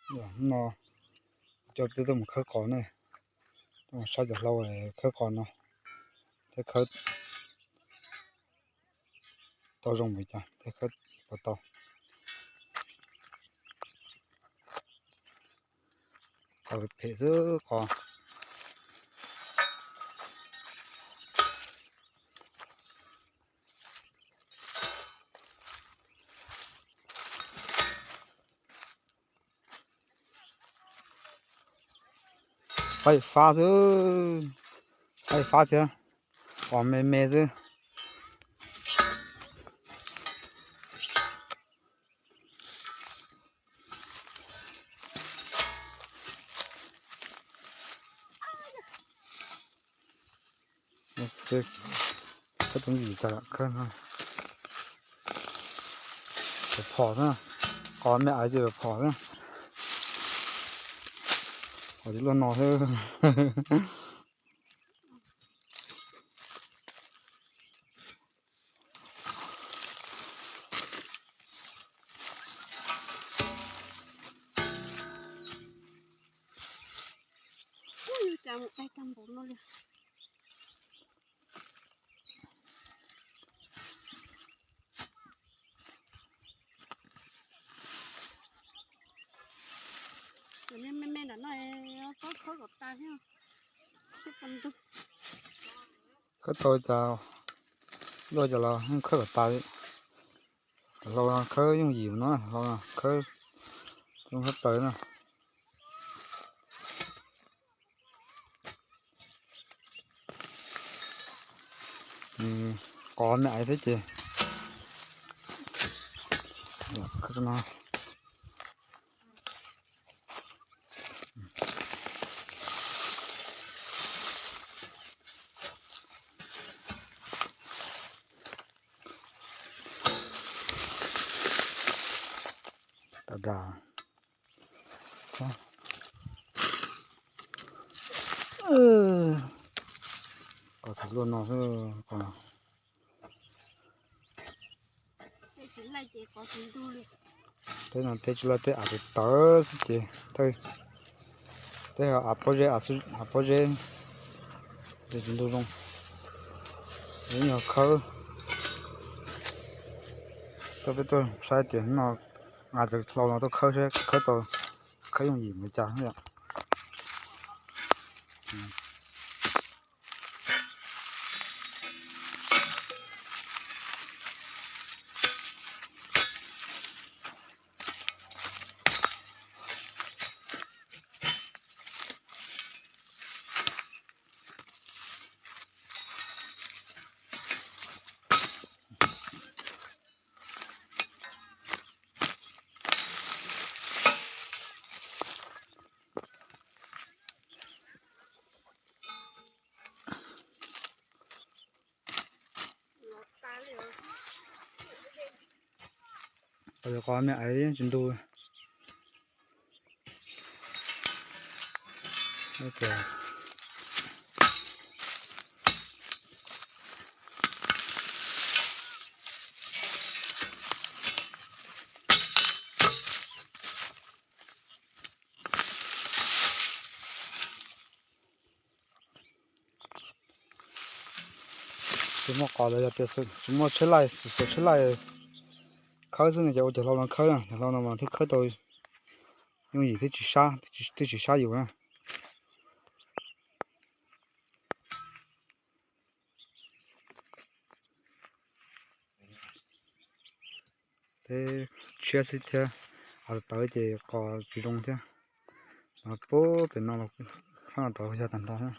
Hnub no coj peb tuaj mus khawb qos ne, tuaj mus saib cov hlau khawb qos no, thiab khawb tau zoo npaum cas thiab khawb puas tau. Qos phem xwb qos. Qaib fab xwb, qaib fab thiab, qos me me xwb. Khawb tau yim tas, khawb phom xwb, qos me aiv ces phom xwb, qos tsis luaj no xwb. Me me nram no, khawb kom tas thiab. Khawb tau cas, luaj cas los khawb kom tas li. Hlau no khawb yooj yim no, hlau no khawb zoo tshaj plaws na. Qos me aiv thiab ces. Dag dag. Qos tsis luaj no xwb qos. Teb no teb tsis laj teb av tawv tawv xwb ces, teb av pob zeb, av pob zeb ces tsis ntug zoo. Yog khawb, tuaj peb tuaj saib tias no, nqa cov hlau no tuaj khawb saib khawb tau, khawb yooj yim npaum cas yom. Qos me aiv tsis ntug. Tsis muaj qos los yog tias tsis muaj tsheb laj, xuas tsheb laj khawb xwb no ces ua cov hlau no khawb, cov hlau no mas thiaj khawb tau yooj yim thiab tsis sab, thiaj tsis sab yus na. Teb tshiab xwb thiab, av tawv ces qos tsis zoo thiab. Mas pub pem no los sab no tod yog tag nrho.